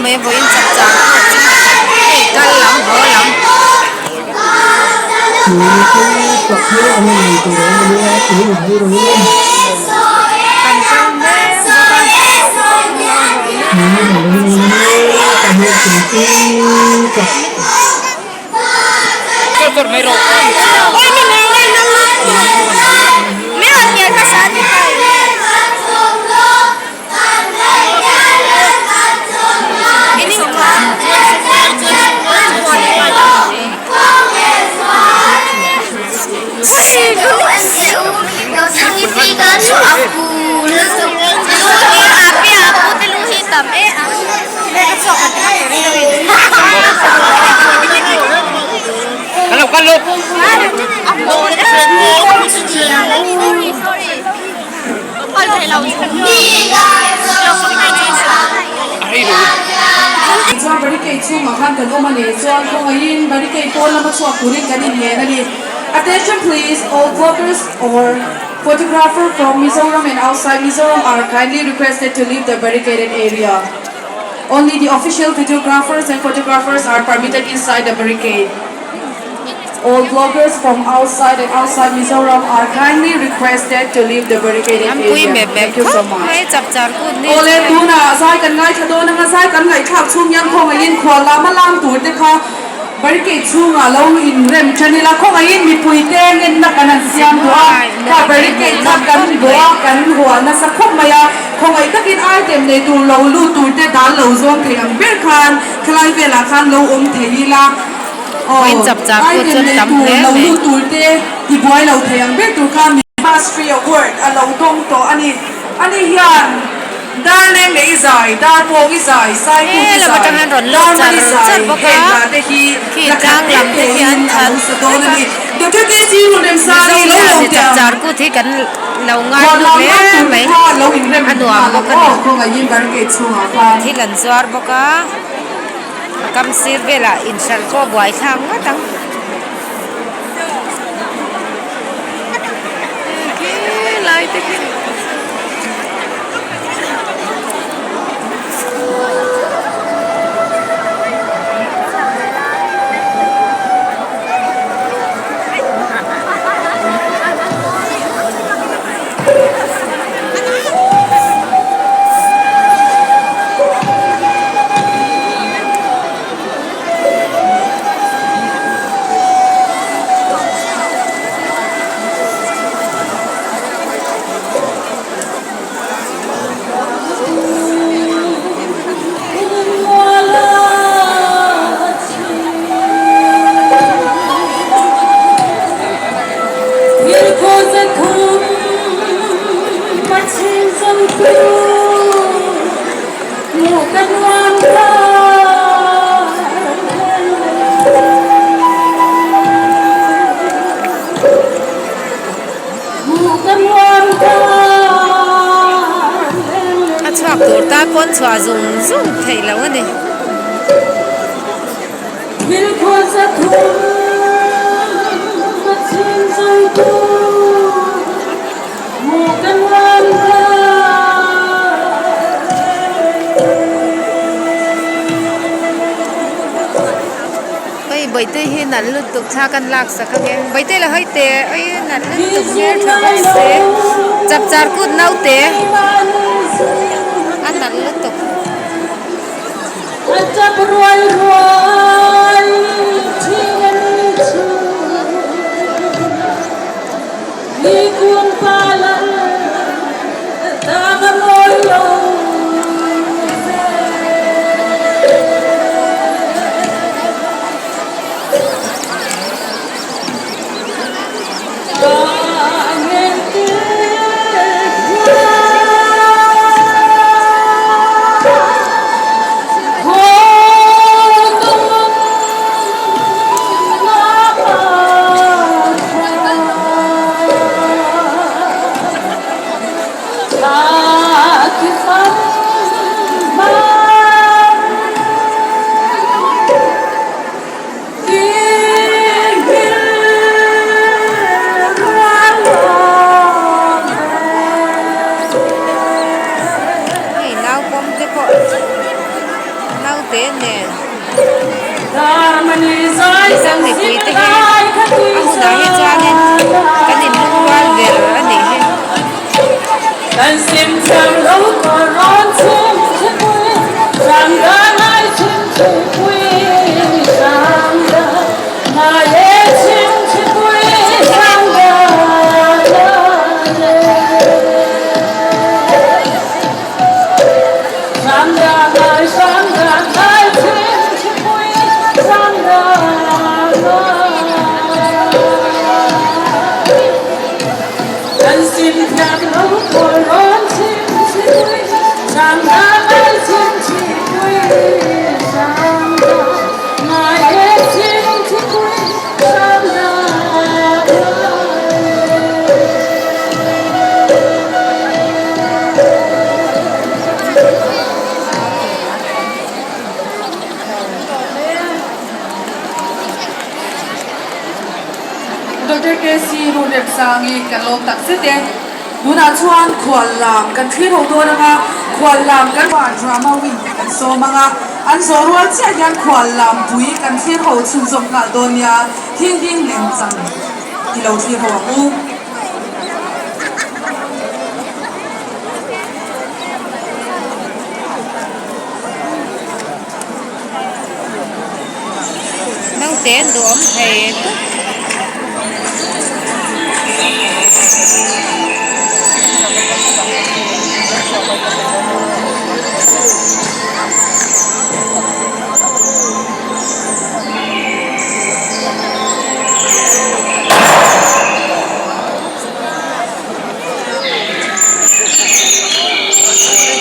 mai a vawiin chak char pawh chu hei kal lam haw lam. Kan kal mek bawk a an lo haw Chuan barricade chhungah khan kan awm a ni. Chuan khawngaihin barricade pawn lama chhuak turin kan inlen a ni. Attention please, all vloggers or photographer from Mizoram and outside Mizoram are kindly requested to leave the barricaded area. Only the official videographers and photographers are permitted inside the barricade. All vloggers from outside and outside Mizoram are kindly requested to leave the barricaded An pui area. mep mep Thank you so khawp much. mai chapchar kut ni Awle chuan. tunah zai kan ngaithla dawn anga zai kan ngaihthlak chhung hian khawngaihin khual lama lam tur te kha barricade chhungah lo inrem tan ila khawngaihin mipui te ngenna kan han siam duh a kha barricade kha kan bawh a kan huah nasa khawp mai a khawngaih takin item nei tur lo lut tur te dan lo zawng thei ang ber khan khalai velah khan lo awm thei ila. Aw, Vawiin chap char pawh item chuan nei tam tur hle lo mai. lut tur te ti buai lo thei ang ber tur khan Mastery Award a lo dawng tawh a ni. Ani hian Darleng leh i zai, Darpawng i zai, Saikut He i lam zai, atang hian rawn lut Darman char i zai char bawk a, heng hla te hi khi la khat tlang te lam te te khi an in a that lo sa dawn vek a a. ni. Doctor KC Runemsari Mizo lo hian lawm ni teh chap ang. char kut hi kan lo ngai Khuan hlu lam hle ngai tur te mai, kha lo inrem a nuam nghal bawk ang a ni. aw, khawngaih in barricade chhungah khan. Thil an zuar bawk a. A kam sir velah inhralh pawh a buai thlak ngawt ang. Khi lai te khi. A chhuak tur tan pawn chhuah zung zung theih loh a ni. Hei bawihte hi nalh lutuk thla kan lak sak ange bawihte la hawi teh oi nalh lutuk hmeltha bawk se chapchar kut naute a nalh lutuk. Hei nau pawm te pawh nau. Naute nen Mizo mipui te hi a hunah hi chuanin kan inlungrual ber a nih hi. Doctor KC Ruremsangi kan lawm tak zet e. Tunah chuan khual lam kan thlir ho dawn anga khual lam kan drama wing te kan sawm anga an zawh rual chiah hian khual lam pui kan thlir ho chhunzawm nghal dawn nia thinghlim lem chang i lo thlir ho ang u. Naute an duhawm thei tawp.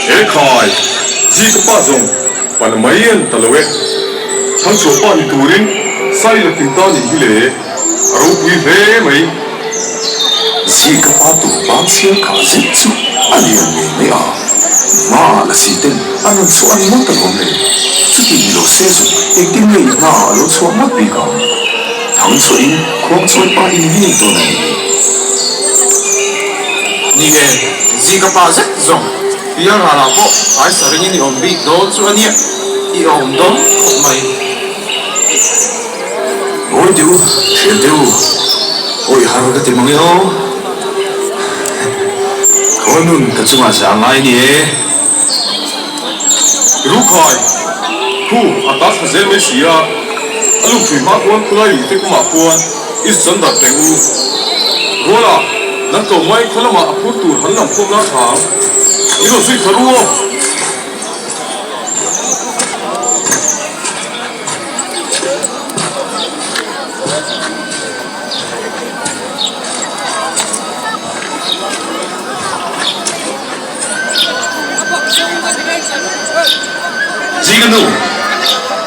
He khai, zi ka pa zawng pan mai an ta lo e. Thangchhuah pa ni turin sai la kim ta nih hi le, a ropui hle mai. Zi ka pa tum bang sial kha zet chu a lian ngei mai a, hma la si ten a rawn chhuah a ni ngawt alawm le. Chuti ni lo se zawng engtin nge i hma ah a lo chhuah ngawt bik ang? Thangchhuah in khuangchawi pa i ni ngei dawn a ni. Ni e, Zika pa zet zawng pial ralah pawh faisa ringin i awm bik dawn chu a nia, i awm dawn khawp mai. Ngawi teh u, thian teh u, awih har ka ti mang e aw. Khawi nun ka chungah zah ngai ni e. Rukhai, khu a ta thla zel mai si a, a lungthui hma khuan khulai lui te kumah khuan i zan dar teng u. Ruala, nan tlawm mai khaw lamah a phur tur han lam khawm la thang, i rawn zui thla ru aw. Zika nu,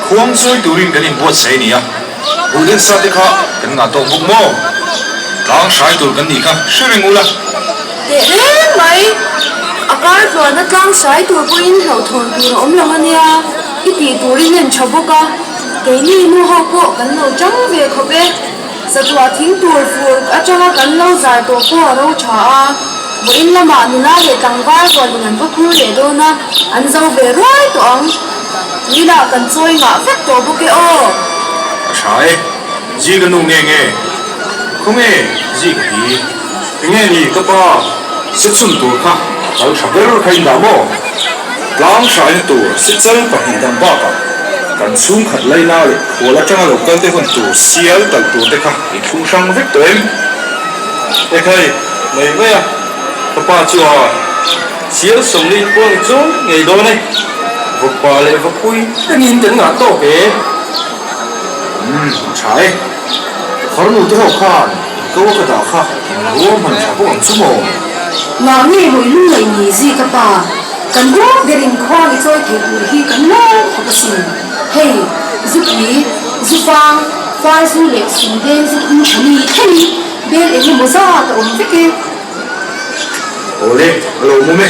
khuang chawi turin kan inbuatsaih a ni a, buhden sa te kha kan ngah tawk bawk maw? Tlang hrai tur kan nih kha hre reng ula. Teh reng mai, a kar tluana tlang hrai tur pawhin hlauhthawn tur a awm lo a nia, i tih turin en tha bawk a, keini nu ho pawh kan lo chang ve khawp e. Sachuah thing tur fur atanga kan lo zar tawh pawh a ro tha a, vawiin lamah nula leh tlangval rualin an va phur leh dawn a, an zo ve ruai tawh ang. Tuilah kan chawi ngah vek tawh bawk e aw. A tha e, Zika nu nge nge? Khawnge Zika hi? Enge ni ka pa sechhun tur kha a kal tha ber kha in dah maw? Tlang hraina tur sechal pahnih dang bakah kan chhungkhat laina leh khual atanga lo kal te hawn tur sial talh tur te kha in thlung hrang vek tawh em? Ekhai, mai mai a, ka pa chu a sial sawmli in puang i chuang ngei dawn e, vawkpa leh vawkpui tengin kan ngah tawk e. Umm, a tha e. Ka farnu te ho khan in ko a ka dah kha in ruam han tha bawk ang chu maw? Mahni hawi lungngaih ni zi ka pa, kan ruam ber in khuang i chawi thei tur hi kan lawm khawp asin. Hei, zupui, zufang, far zu leh sumdeng zu thum tha mi thlengin bel eng emaw zat a awm vek e. Awle, a lo mum e.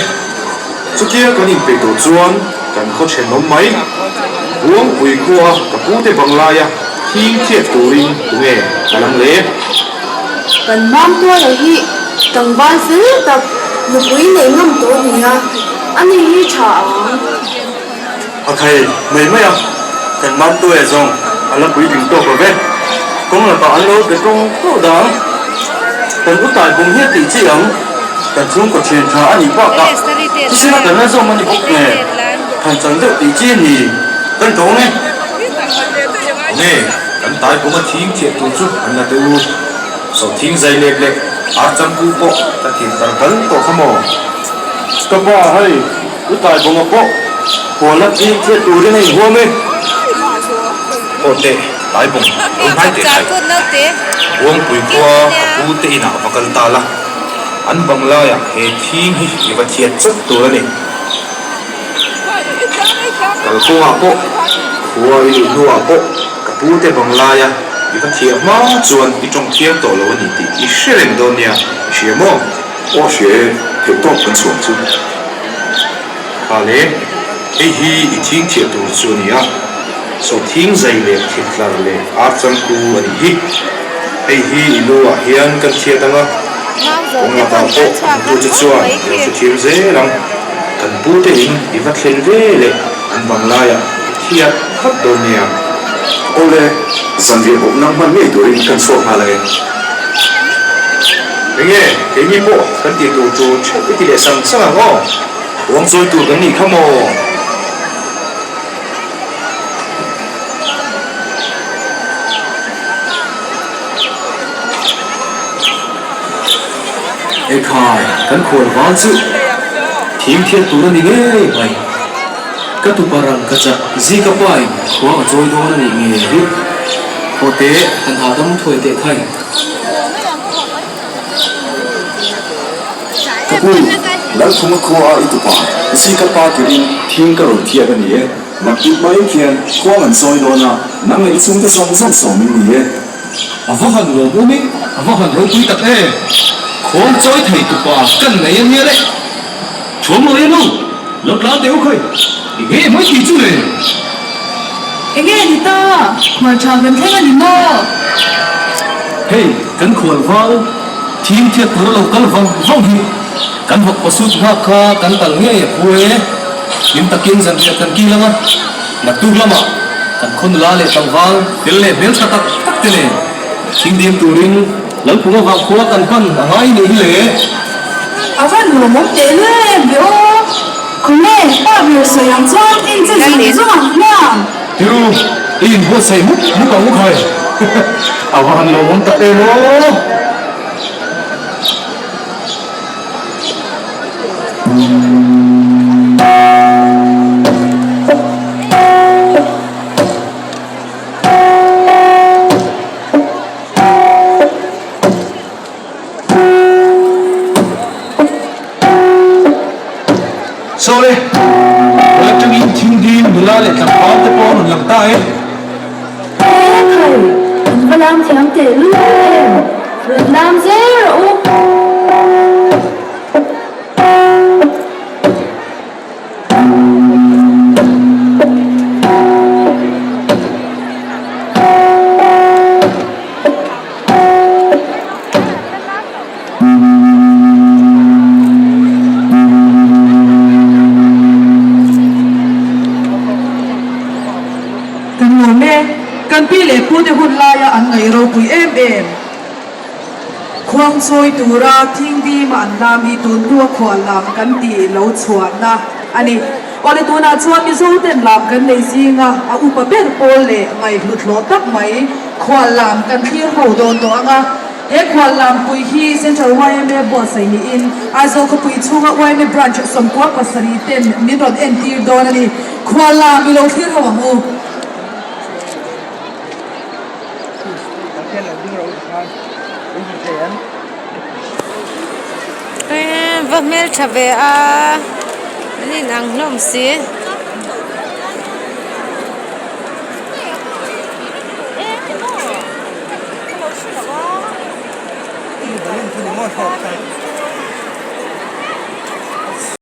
Chutia kan inpeih tawh chuan kan khaw thenawm mai. Buangpui khua ka pute banglaia thing thiat turin tunge ka lang le? Kan Mamtuaia hi tlangval fel tak nupui nei ngam tawh a ni a, ani hi tha ang. A khai mai mai a, kan Mamtuaia zawng a la puitling tawk lo ve. Kawng lakah an lo be tawng tawh dang. Kan u tai bawng hian tih chi ang, kan chhungkaw thian tha a nih bakah thisen a kan la zawm a ni bawk nge, than chang deuh tih chi a ni kan tawng e. Nge kan tai bawng a thing thiah tur chu an la teh u. Sawhthing zai lep leh ar changku pawh ka thiam tar bal tawh kha maw? Ka pa hei u Taibawnga pawh huala thing thiat turin a inhuam e. Aw teh Taibawng lo hnai teh khai. Buangpui khua ka pu te inah va kal ta la, an bang laiah he thing hi i va thiat chawt tur a ni. Kalkawngah pawh, khua i luh hnuah pawh ka pu te bang laia i va thiah hma chuan i tawng thiang tawh lo a ni tih i hre reng dawn nia, i hria maw? Aw hria e, theihtawp kan chhuang chu. Kha le, hei hi i thing thiah tur chu a ni a, sawhthing zai leh thiltlar leh ar changku a nih hi. Hei hi i lu ah hian kan thiat ang a, kawng lakah pawh hmutu che chuan i lo hrethiam zel ang. Kan pu te in i va thlen ve leh an bang laiah i thiat vat dawn nia. Awle, zanriah bawk nang hman ngei turin kan chhuak nghal ang e. Enge, keini pawh kan tih tur chu theuh i ti leh sang sang ang aw. Uang chawi tur kan nih kha maw? Ekhai, kan khual val chu thim thiat tur a ni ngei mai. Ka tupa rang ka chak Zika pa in khuang a chawi dawn a nih ngei hi. Haw teh, han hahdam thuai teh khai. Ka pu, Lalkhuma khua a i tupa Zika pa tirin thing ka rawn thiat a ni e. Naktuk mai khian khuang an chawi dawn a, nang leh i chhungte zawng zawng sawm in ni e. A va han lawm awm in a va han ropui tak e! Khuang chawi thei tupa kan nei a nia le! Thuam lo em u, lo tlan teh u khawi, i nge mai tih chu le? Enge ni ta, khual tha kan thleng a ni maw? Hei kan khual val thim thiat tur a lo kal vang vang hi kan vawk pasut nghak kha kan kal ngei a phu e, hlim takin zanriah kan kil ang a, naktuk lamah kan khaw nula leh tlangval fel leh hmeltha tak tak te nen thing ding turin Lalphunga vang khua kan pan a ngai nih hi le. A van lawmawm teh luai em ve aw. Khawnge pa ber sawi ang chuan en che zawng zawng ang hmiang. Tiru, i inbuatsaih mup mup ang u khai. A va han lawmawm tak em aw. Saw le, kawr atangin thingding nula leh tlangval te pawh a rawn lang ta e. He khai, an va lam thiam teh lul em! Rawn lam zel rawh u. Kan lawm e, kan pi leh pu te hun laia an ngaih ropui em em. Khuangchawi tura thingdima an lam hi tun hnua khual lam kan tih lo chhuahna a ni. Awle tunah chuan Mizo ten lam kan nei zinga a upa ber pawl leh ngaihhlut hlawh tak mai khual lam kan thlir ho dawn tawh ang a. He khual lampui hi Central yma buatsaih niin Aizawl khawpui chhunga yma Branch 97 ten min rawn entir dawn a ni. Khual lam i lo thlir ho ang u. Va hmeltha ve a, an inang hlawm si.